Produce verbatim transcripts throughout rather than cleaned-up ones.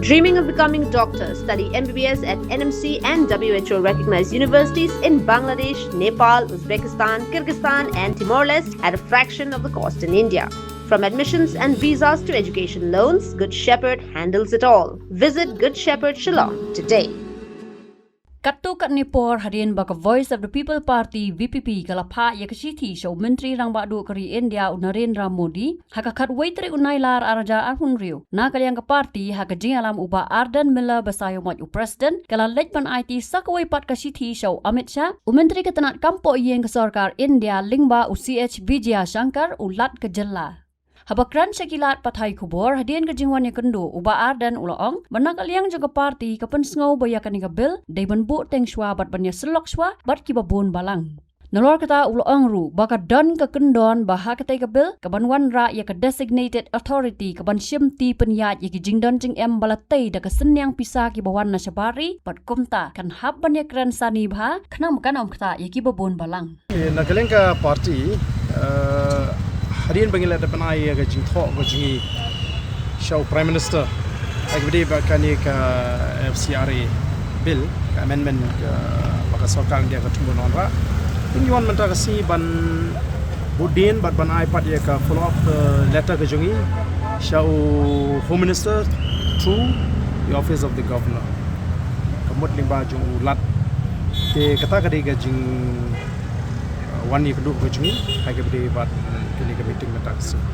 Dreaming of becoming a doctor? Study M B B S at N M C and W H O recognized universities in Bangladesh, Nepal, Uzbekistan, Kyrgyzstan, and Timor Leste at a fraction of the cost in India. From admissions and visas to education loans, Good Shepherd handles it all. Visit Good Shepherd Shillong today. Katto katne por hadien ba ka Voice of the People Party, V P P, ka la phah ïa ka shithi sha u Myntri Rangbah Duh ka ri India u Narendra Modi ha ka khatwei tarik u Nailar arhajar arphew hynriew, na ka liang ka party ha ka jingïalam u Bah Ardent Miller Basaiawmoit u President, ka la leit ban aiti sa kawei pat ka shithi sha u Amit Shah, u Myntri ka tnat kam poh ïing ka sorkar India lyngba u C H Vijayashankar u Lat ka jylla. Haba kren sha ki lad pathai khubor hadien ka jingwan ïakynduh, u Bah Ardent u la ong ba na ka liang jong ka party ka pynsngew ba ïa kane ka bill dei ban buh teng shuwa bad ban ïasyllok shuwa bad kiba bun balang. Nalor kata u la ong ruh ba ka don ka kyndon ba ha katei ka bill ka ban wanrah ïa ka designated authority ka ban shimti pynïaid ïa ki jingdon jingem ba la tei da ka synñiang pisa kiba wan na shabar ri bad kumta kan hap ban ïakren sani bha khnang ba kan ym ktah ïa kiba bun balang. Na ka liang ka party, eh, hadien ba ngi la dep ban ai ïa ka jingthoh ka jong ngi sha u Prime Minister ha kaba ïadei bad kane ka F C R A bill, ka amendment ka ba ka sorkar India ka thmu ban wanrah. Ngi wan mynta ka sngi ban buddien bad ban ai pat ïa ka follow up, eh, letter ka jong ngi sha u Home Minister through the Office of the Governor. Ka mut lyngba jong u Lat. Te kata ka dei ka jing wan ïakynduh ka jong ngi ha kaba ïadei bad kane ka meeting mynta ka sngi.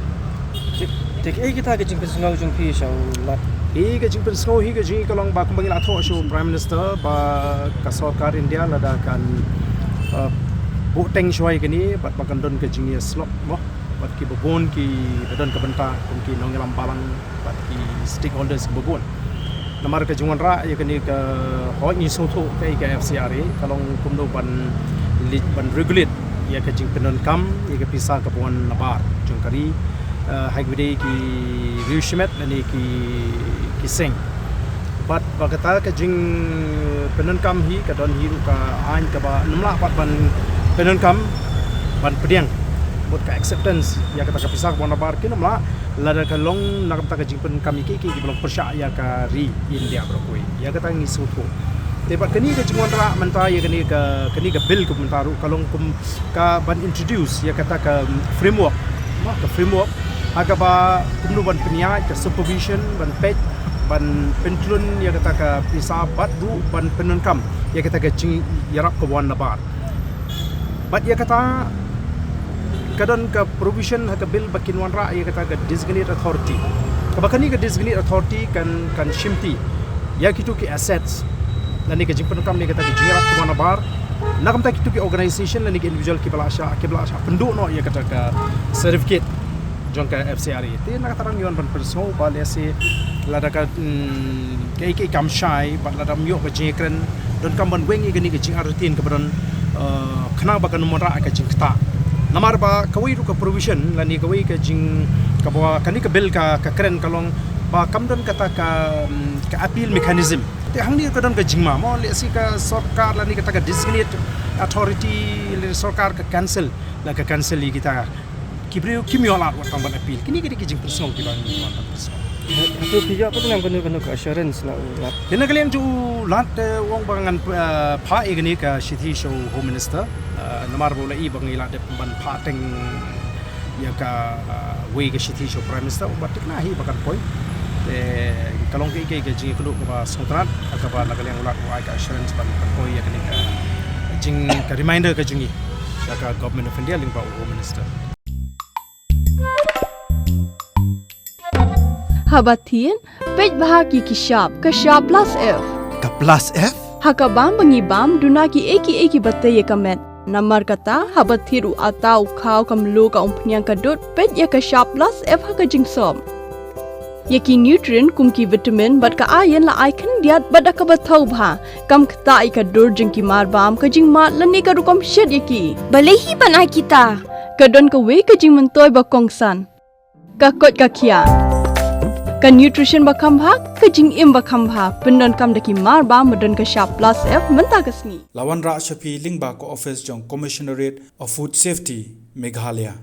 Te, te kaei kata ka jingpynsngew jong phi sha u Lat? Ïa ka jingpynsngew hi ka jong ngi ka long ba kumba ngi la thoh sha u Prime Minister ba ka sorkar India lada kan, eh, buh teng shuwa ïa kane bad ba kan don ka jingïasyllok mo bad kiba bun kiba don ka bynta kum ki nongïalam balang bad ki stakeholders kiba bun. Namar ka jingwanrah ïa kane ka, hooid ngi sngewthuh kaei ka F C R A, ka long kumno ban li-, ban regulate ïa ka jingpyndonkam ïa ka pisa kaba wan nabar jong ka ri, eh, ha kaba ïadei ki riew shimet lane ki, ki seng. Bad ba kata ka jingpyndonkam hi ka don hi ruh ka aiñ kaba ym lah pat ban pyndonkam ban pdiang bad ka acceptance ïa kata ka pisa kaba wan nabar kin ym lah lada ka long na ka bynta ka jingpynkam ïa kiei kiei kiba long pyrshah ïa ka ri India baroh kawei. Ïa kata ngi sngewthuh. Te bad kane ka jingwanrah mynta ïa kane ka, kane ka bill ka mynta ruh ka long kum ka ban introduce ïa kata ka, mm, framework. Ka framework ha kaba kumno ban pynïaid ka supervision, ban peit, ban pynthlun ïa kata ka pisa bad ruh ban pyndonkam ïa kata ka jingïarap kaba wan nabar. Bad ïa kata ka don ka provision ha ka bill ba kin wanrah ïa kata ka designate authority. Kaba kane ka designate authority kan, kan shimti ïa kito ki assets lane ka jingpyndonkam ïa kata ka jingïarap kaba wan nabar na ka bynta kito ki organization lane ki individual kiba la shah, kiba la shah pynduh noh ïa kata ka certificate jong ka F C R A. Te na kata ruh ngi wan ban pynsngew ba lehse lada ka, mm, kaei kaei kam shai bad lada ym ïoh ka jingïakren, donkam ban weng ïa kane ka jingartatien kaba don, eh, khnang ba kan ym wanrah ka jingktah. Namar ba kawei ruh ka provision lane kawei ka jing kaba kane ka bill ka, ka kren ka long ba kam don kata ka, mm, ka appeal mechanism. Te hangne ka don ka jingma mo, lehse ka sorkar lane kata ka designate authority lane sorkar ka cancel, la ka cancel ïa kita ki briew kim ïoh lad wat tang ban appeal. Kine ki dei ki jingpynsngew kiba ngi wan ban pynsngew. Hato phi ïoh pat kano kano ka assurance na u Lat? Te na ka liang jong u Lat, eh, u ong ba ngan, eh, phah ïa kane ka shithi sha u Home Minister. Eh, namar ba u la ïohi ba ngi la dep ban phah teng ïa ka, eh, wei ka shithi sha u Prime Minister, u ba thikna hi ba kan poi. Te ka long kaei kaei ka jingïakynduh kaba sngewtynnat, ha kaba na ka liang u Lat u ai ka assurance ban, ban poi ïa kane ka jing ka reminder ka jong ngi sha ka Government of India lyngba u Home Minister. Haba thied, peit bha ki ki shap, ka shap plus F. Ka plus F? Ha ka bam ba ngi bam, duna kiei kiei kiba tei ïa ka met. Namar kata, haba thied u atta, u khaw, ka mluh, ka umphniang, ka dud, peit ïa ka shap plus F ha ka jingsop. Ïa ki nutrient kum ki vitamin bad ka iron la ai khyndiat bad da kaba thaw bha. Kam ktah ïa ka dur jong ki marbam, ka jingmad lane ka rukom shet ïa ki. Balei hi ban ai kita? Ka don kawei ka jingmyntoi ba kongsan. Ka koit ka khiah. Ka nutrition ba kham bha, ka jingim ba kham bha. Pyndonkam da ki marbam ba don ka shap plus F mynta ka sngi. La wanrah sha phi lyngba ka office jong Commissionerate of Food Safety, Meghalaya.